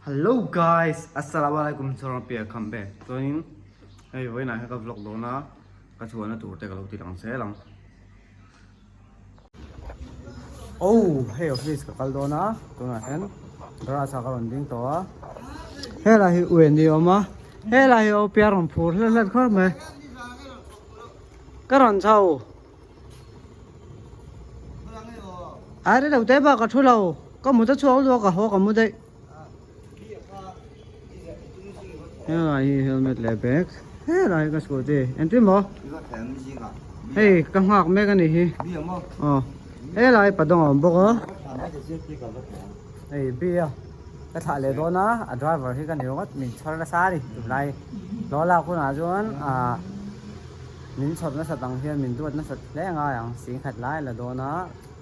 Hello guys, Assalamualaikum chuan pia kham be chuanin hei vawiinah hian ka vlog dawn a ka chhuahna tur te ka lo ti lang zel ang. Oh hei office ka kal dawn a tunah hian garage ah ka rawn ding tawh a helai hi u en ni a awm a helai hi OPR rawn phur hlet hlet khawp mai ka rawn chho. Ai rei lo te bak ka thu lo ka mut a chhuak luak a haw ka mu daih helai hi helmet leh bag helai hi ka scooty engtin maw hei ka nghak mek a nih hi aw helai padawng a awm bawk a hei bi a ka thlah leh dawn a a driver hi ka ni ringawt min chhawr nasa a ni tunlai hlawh lak hunah chuan ah. Min chhawp nasat ang hian min duat nasat hle ngai ang, singkhat lai la dawn a,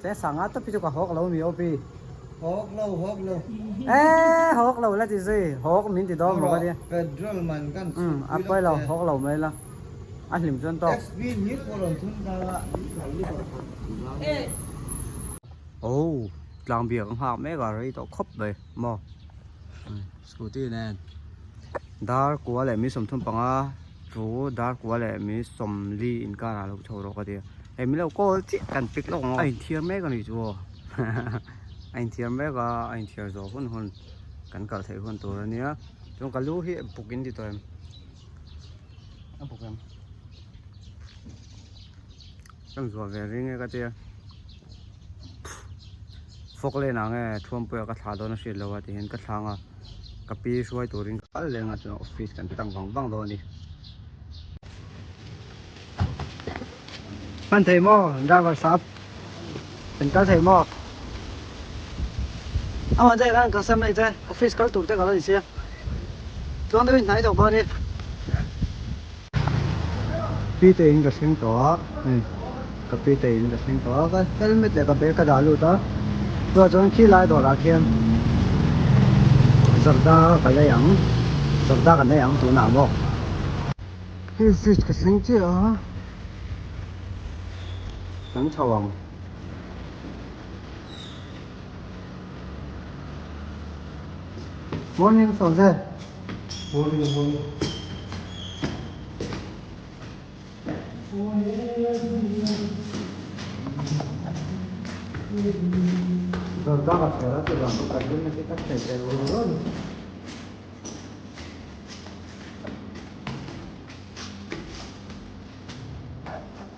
cheng sanga tawp hi chu ka hawk lo mi Opi. Hawk lo, hawk lo. Eee hawk lo la ti zui, hawk min ti dawn maw ka tia. Petrol man kan chhut pui lo. A pawi lo, hawk lo mai la, a hlim chuan tawk. XP hlir pawh rawn thun ta la. Oh, tlang biak a nghak mek a, rei tawh khawp mai maw. Scooty nen dar kua leh mi 35. Chu dar kua leh mi 40 inkar ah lo chho rawh ka ti a, hei min lo call chiah kan pick lawk ang aw, a inthiar mek a ni chu aw a inthiar mek a, a inthiar zawh hun hun kan kal theih hun tur a nia, chuan ka lu hi buk in ti tawh em a buk em ka zuah ve ring e ka tia fawk len ah nge thuampuia ka thlah dawn a hriat loh a ti hian ka thlang a. Ka pi hruai turin ka kal leng a chuan office kan tang vang vang dawn a ni. Hman thei maw driver sap kan kal thei maw amah te khan ka sam nei che office kal tur te ka lo ni sia chuan deuhin hnai tawh pawh a ni. Pi te in ka thleng tawh a hei ka pi te in ka thleng tawh a ka helmet leh ka bag ka dah lut a chuvang chuan khi lai dawrah khian zarda ka lei ang zarda kan lei ang tunah maw hei fridge ka thleng chiah a kan chho ang. Morning Sawze. Morning morning. Zarda ka thler a chuan ka helmet hi ka thlen tel ru ru a ni.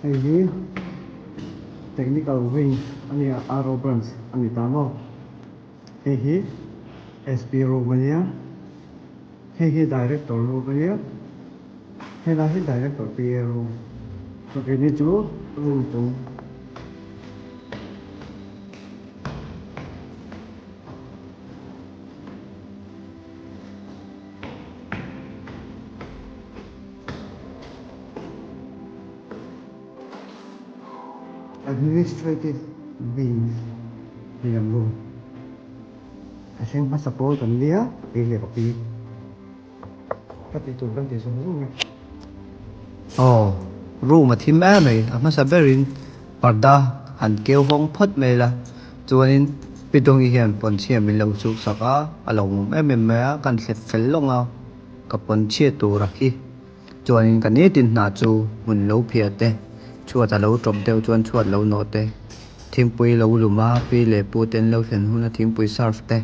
Hei hi technical wing a nia RO branch a ni ta maw. Hei hi SP room a nia, hei hi director room a nia, helai hi director PA room, chawkini chu room chung. Administrative wing hei an room a thleng hmasa pawl kan nia kei leh ka pi ka tih tur kan ti zung zung a. Aw room a thim em mai a hmasa berin parda han keu hawng phawt mai la chuanin pi Dawngi hian pawnchhia min lo chuk sak a a lo awm em em mai a kan thlep fel lawng a ka pawnchhia tura khi. Chuanin ka nitin hna chu hmun lo phiah te, chhuat a lo tawp deuh chuan chhuat lo nawh te, thingpui lo lum a, pi leh pu te an lo thlen hun a thingpui serve te,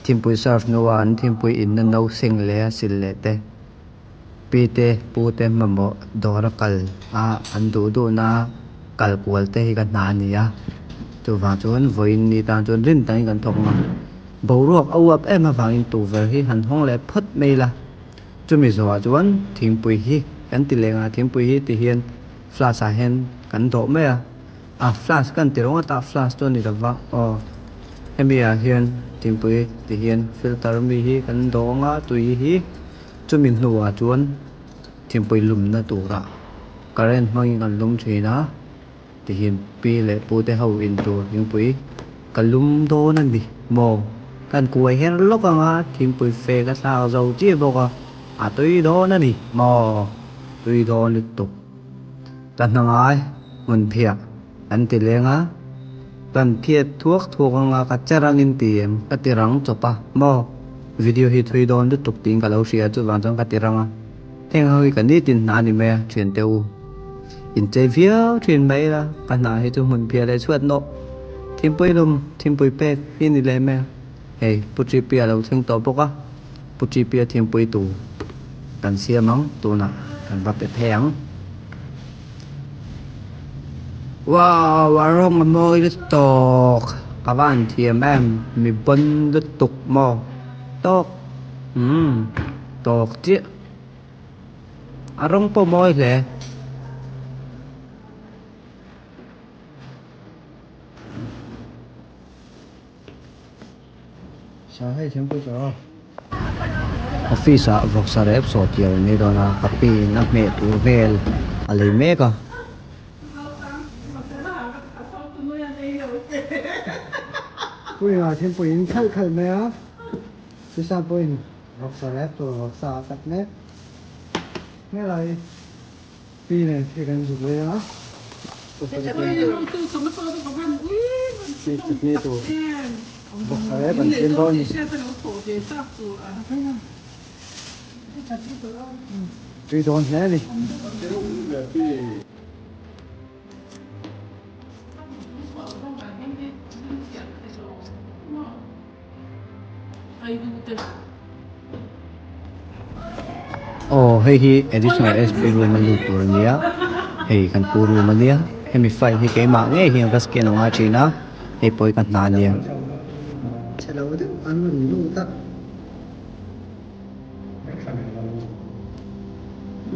thingpui serve hnua an thingpui inna no seng leh a sil leh te, pi te pu te mamawh dawr a kal a an duh duhna kal kual te hi ka hna a ni a, chuvang chuan vawiin ni tan chuan rin takin kan thawk ang a, boruak a uap em avangin tukverh hi han hawng leh phawt mai ila. Chumi zawhah chuan thingpui hi kan ti leh nghal, thingpui hi ti hian flask ah hian kan dawh mai a, a flask kan ti ringawt a flask chu a ni lova aw hemi ah hian thingpui ti hian filter mi hi kan dawh ang a tui hi chumi hnuah chuan thingpui lumna turah current hmangin kan lum thin a ti hian pi leh pu te ho in tur thingpui ka lum dawn a ni maw kan kuai her lawk ang a thingpui fe ka thlak zo chiah bawk a a tui dawn a ni maw tui dawn lutuk ka hna ngai hmun phiah an ti leng a kan phiat thuak thuak ang a ka che rang in ti em ka ti rang chawp a maw. Video hi thui dawn lutuk tiin ka lo hria a, chuvang chuan ka ti rang a. Heng ho hi ka nitin hna a ni mai a, thiante u. Inchei viau thin mai ila, ka hna hi chu hmun phiah leh chhuat nawh. Thingpui lum, thingpui pek hi ni leh mai a. Hei, Pu Chipi a lo thleng tawh bawk a, Pu Chipi a thingpui tur kan siam ang, tunah kan va pe phei ang. Wow, a rawng a mawi lutuk, ka va han thiam em, mi bawn lutuk maw, tawk, umm tawk chiah, a rawng pawh mawi hle. Office ah vawksa rep sawh tir an nei dawn a, ka pi in a hmeh tur vel a lei mek a. Puia thingpui in khalh khalh mai a, Sisa pawhin vawksa rep tur vawksa a kat mek. Helai pi nen thil kan zuk leh a, chutney tur vawksa rep an siam dawn a ni. Tui dawn hle a ni. Aw hei hi additional SP room a lut tur a nia hei kan pu room a nia hemi file hi keimah ngei hian ka scan a ngai thin a hei pawh hi ka hna a nia. Chhe lo deuh an rawn lut a.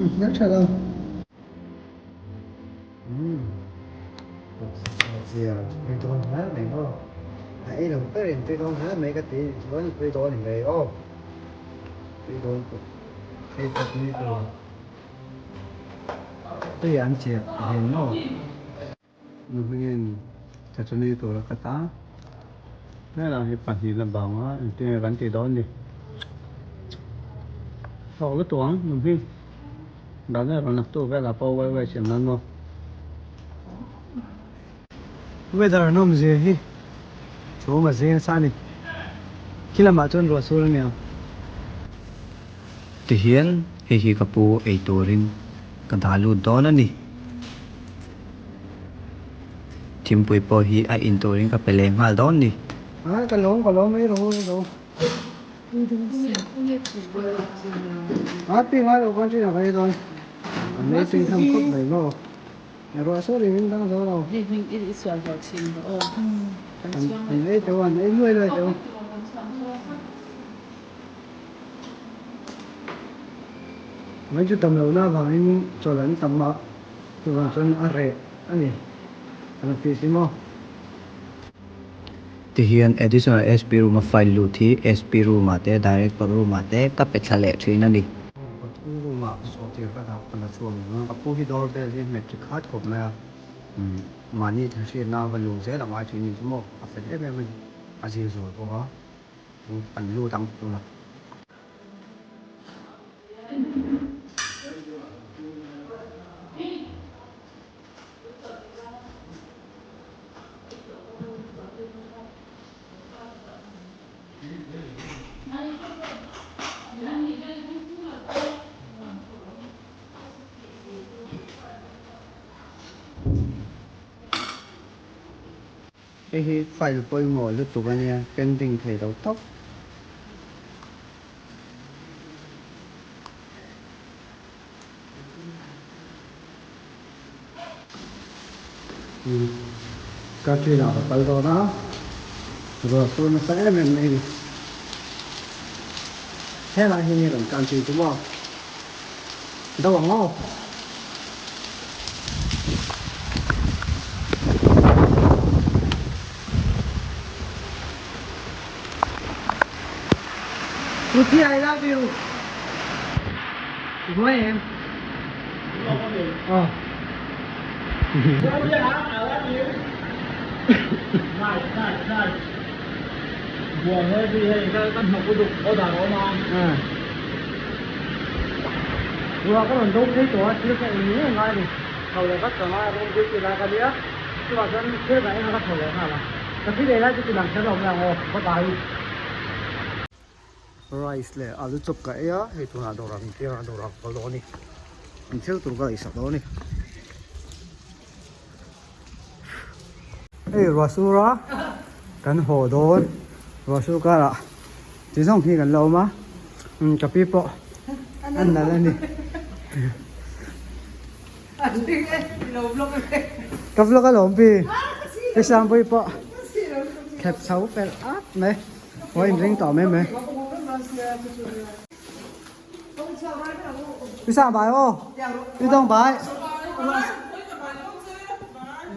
Umm tha lo. Umm zia tui dawn hle mai maw a ei lo ber in tui dawn hle mai ka ti chuan tui dawn ni mai aw tui dawn tawh hei chutney tur tui an chiah hian maw nu hmingin chutney tur a cut a helai hi pahnih la bang a engtin nge kan tih dawn ni hlawk lutuk ang nu hming. Dan erawh naktuk velah pawh uai uai siam nan maw? Weather an awm zia hi chhum a zing nasa a ni. Khi lamah chuan ruah sur a ni ang. Tihian hei hi ka pu ei turin ka dah lut dawn a ni. Thingpui pawh hi a in turin ka pe leh nghal dawn ni. A ka lawm ka lawm ei rawh u ei rawh u. A pi ngai lo khan ṭhin a vei dawn. A mei tui tham khawp mai maw. Ruah sur in min dang zo lo. An ei teuh a, an ei luai luai teuh. Mai chu tam lohna avangin chawlh an tam a, chuvang chuan a reh a ni. An office hi maw. Tihian Additional SP room a file lut hi SP room ah te Director room ah te ka pe thla leh thin a ni. Ka pu room ah sawhtir ka dah ka la chhuak ang a, ka pu hi door bell hi hmet ri khat khawp mai a, mahni thahriatna va luh zel a ngai thin a ni chu maw, a fel em em a ni, a zir zual bawk a, kan lut ang tunah. Hei hi file pawimawh lutuk a nia, pending thei lo tawp. Country ah ka kal dawn a, ruah sur nasa em em mai a ni. Helai hi nge kan country chu maw? Do ang aw. Ruthie I love you. Buai em? Aw. Ruah ka rawn do phei tawh a, thil ka ei ngei ngai a ni. Chho leh vat ka ngai a, room duty lai ka nia. Chuvang chuan thil ka en a ka chho leh nghal a. Ka thil ei lai chu ti lang kher lo mai ang aw. Bye bye. Rice leh alu chop ka ei a, hei tunah dawrah min tir a, dawrah ka kal dawn a ni. An thil tur ka leisak dawn a ni. Hei ruah sur a, kan haw dawn. Ruah sur karah chi zawng hi kan la awm a, ka pi pawh a nalh a ni. Ka vlog alawm pi, pi Sangpuii pawh khep chho pelh at mai. Aw in ring tawh mai mai. Pi Sang bai aw. Pi Dong bai.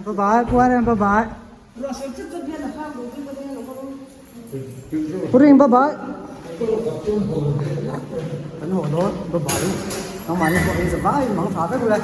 Bye bye Pu Arem bye bye. Pu Ring bye bye. Kan haw dawn bye bye. Nangmahni pawh in za vai mang tha vek ule.